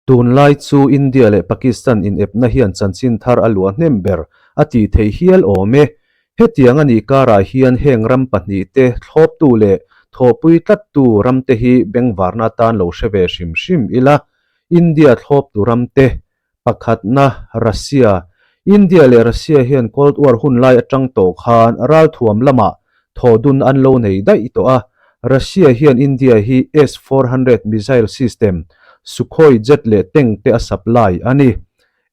Tunlai chu India leh Pakistan inepna hian chanchin thar a luah hnem ber a tih theih hial awm e. Hetiang a nih karah hian heng ram pahnihte thlawptu leh thawhpui tlattu ramte hi bengvarna atan lo hre ve hrim hrim ila. India thlawptu ramte pakhatna Russia. India leh Russia hian Cold War hun lai atang tawh khan ralthuam lamah thawhdun an lo nei daih tawh a, Russia hian India hi S 400 missile system, Sukhoi jet leh tank te a supply a ni.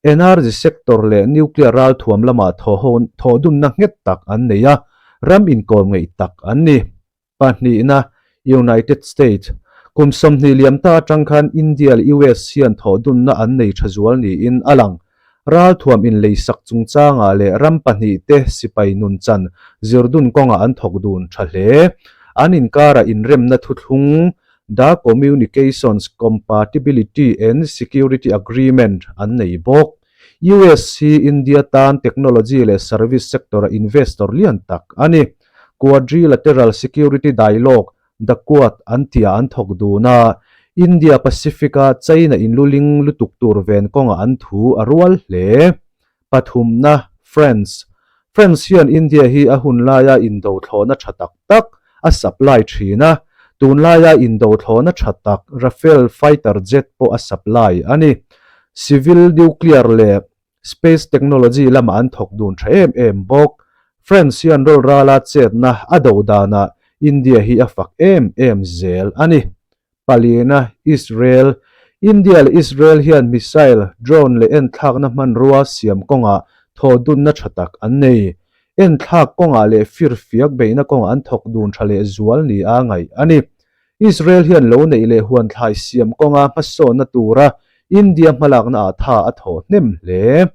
Energy sector leh nuclear ralthuam lamah thawhdunna nghet tak an nei a, ram inkawm ngeih tak an ni. Pahnihna, United States. Kum 20 liam ta atang khan India leh US hian thawhdunna an nei tha zual niin a lang. Ralthuam inleisak chungchangah leh ram pahnihte sipai nunchan zirdun kawngah an thawk dun tha hle. An inkarah inremna thuthlung, The Communications Compatibility and Security Agreement, an nei bawk. US hi India tan technology leh service sector-a investor lian tak a ni. Quadrilateral Security Dialogue, The Quad, an tihah an thawk dun a, India Pacific-a China inluling lutuk tur ven kawngah an thu a rual hle. Pathumna, France. France hian India hi a hun laia indo thlawhna tha tak tak a supply thin a, tunlaia indo thlawhna tha tak Rafale fighter jet pawh a supply a ni. Civil nuclear leh Space technology lamah an thawk dun tha em em bawk. France hian rawl rala chetna a do danah India hi a fak em em zel a ni. Palina, Israel, India leh Israel hian missile, drone leh enthlakna hmanrua siam kawngah thawh dunna tha tak an nei. Enthlak kawngah leh firfiak beihna kawngah an thawk dun tha leh zual nia ngaih a ni. Israel hian lo neih leh huan thlai siam kawnga hmasawnna tura India hmalakna ah tha a thawh hnem hle.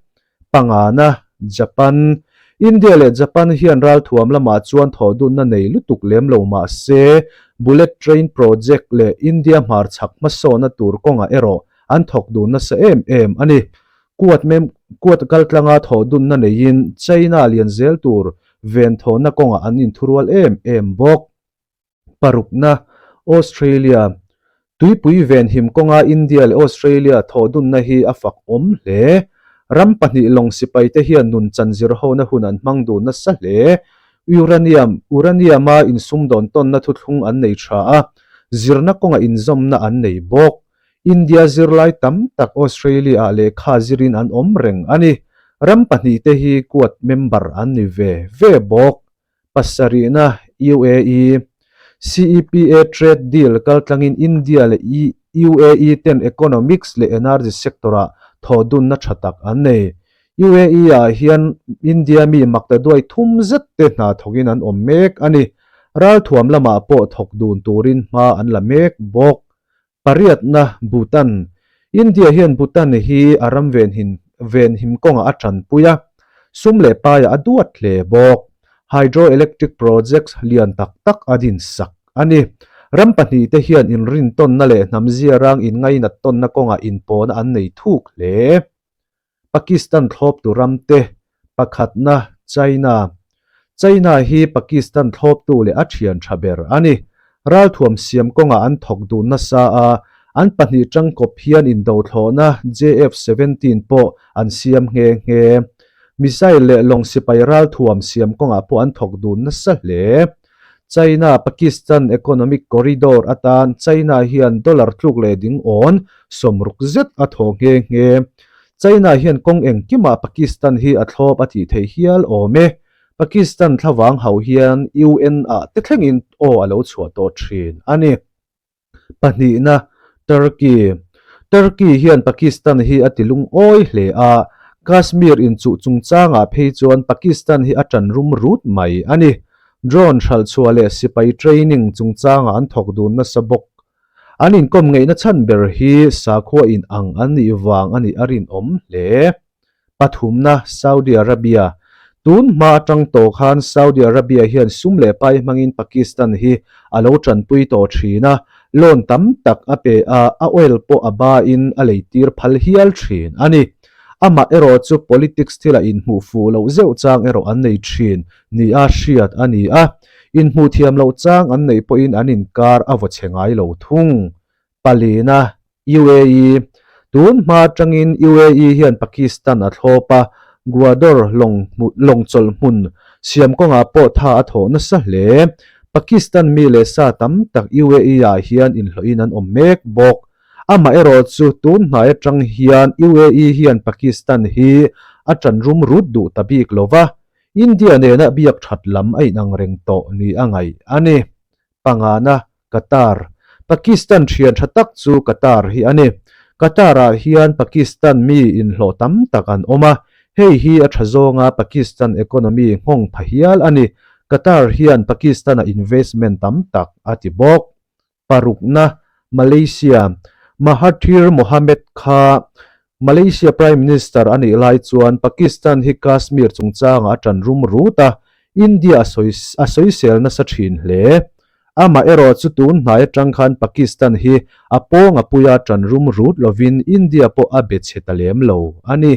Pangana, Japan, India leh Japan hian ralthuam lamah chuan thawhdunna nei lutuk lem lo mah se, Bullet Train Project leh India hmarchhak hmasawnna tur kawngah erawh an thawk dun nasa em em a ni. Quad mem Quad kaltlanga thawhdunna neiin China lian zel tur venthawhna kawngah an inthurual em em bawk. Parukna, Australia. Tuipui venhim kawnga India leh Australia thawhdunna hi a fak awm hle. Ram pahnih lawng sipaite hian nun chan zirhona hun an hmang dun nasa hle. Uranium, Uranium-a insumdawn tawnna thuthlung an nei tha a, zirna kawnga inzawmna an nei bawk. India zirlai tam tak Australia-ah lehkha zirin an awm reng a ni. Ram pahnihte hi Quad member an ni ve ve bawk. Pasarihna, UAE, CEPA trade deal kaltlangin India leh UAE ten economics leh energy sector-ah thawhdunna tha tak an nei. UAE-ah hian India mi maktaduai thum zet te hna thawkin an awm mek a ni. Ralthuam lamah pawh thawk dun turin hma an la mek bawk. Pariatna, Bhutan. India hian Bhutan hi a ram venhin venhim kawngah a tanpui a, sum leh paiah a duat hle bawk. Hydroelectric projects lian tak tak a din sak a ni. Ram pahnihte hian inrintawnna leh hnam ziarang inngainat tawnna kawngah inpawhna an nei thuk hle. Pakistan thlawptu ramte pakhatna China. China hi Pakistan thlawptu leh a thian tha ber a ni. Ralthuam siam kawngah an thawk dun nasa a, an pahnih tangkawp hian indothlawhna JF-17 pawh an siam nghe nghe. Missile leh lawng sipai ralthuam siam kawngah pawh an thawk dun nasa hle. China, Pakistan Economic Corridor atan China hian dollar tluk leh ding awn 60 zet a thawh nghe nghe. China hian kawng engkimah Pakistan hi a thlawp a tih theih hial awm e. Pakistan thlavang hauh hian UN ah te thlengin aw a lo chhuah tawh thin a ni. Pahnihna, Turkey. Turkey hian Pakistan hi a ti lungawi hle a, Kashmir inchuh chungchangah phei chuan Pakistan hi a tan rum rut mai a ni. Drone hralhchhuah leh sipai training chungchangah an thawk dun nasa bawk. An inkawm ngeihna chhan ber hi sakhua in ang an nih vang a nih a rinawm hle. Pathumna, Saudi Arabia. Tun hma atang tawh khan Saudi Arabia hian sum leh pai hmangin Pakistan hi a lo tanpui tawh thin a, loan tam tak a pe a, a oil pawh a ba in a leitir phal hial thin a ni. Amah erawh chu politics thila inhmuh fuh loh zeuh chang erawh an nei thin nia hriat a ni a, inhmuh thiam loh chang an neih pawhin an inkar a vaw chhe ngai lo thung. Palina, UAE. Tun hma atangin UAE hian Pakistan a thlawp a, Gwadar lawng lawng chawlh hmun siam kawngah pawh tha a thawh nasa hle. Pakistan mi leh sa tam tak UAE ah hian inhlawhin an awm mek bawk. Amaherawhchu tun hnai atang hian UAE hian Pakistan hi a tan rum rut duh ta bik lo va, India nena biak that lam a inang reng tawh ni a ngaih a ni. Pangana Qatar. Pakistan thian tha tak chu Qatar hi a ni. Qatar-ah hian Pakistan mi inhlawh tam tak an awm a, hei hi a tha zawnga Pakistan economy nghawng pha hial a ni. Qatar hian Pakistan-a investment tam tak a ti bawk. Parukna, Malaysia. Mahathir Mohamad kha Malaysia Prime Minister a nih lai chuan Pakistan hi Kashmir chungchangah a ṭan rum rut a, India a sawi a sawisel nasa ṭhin hle. Amaherawh chu tun hnai aṭang khan Pakistan hi a pawng a puia ṭan rum rut lovin India pawh a be chhe ta lem lo a ni.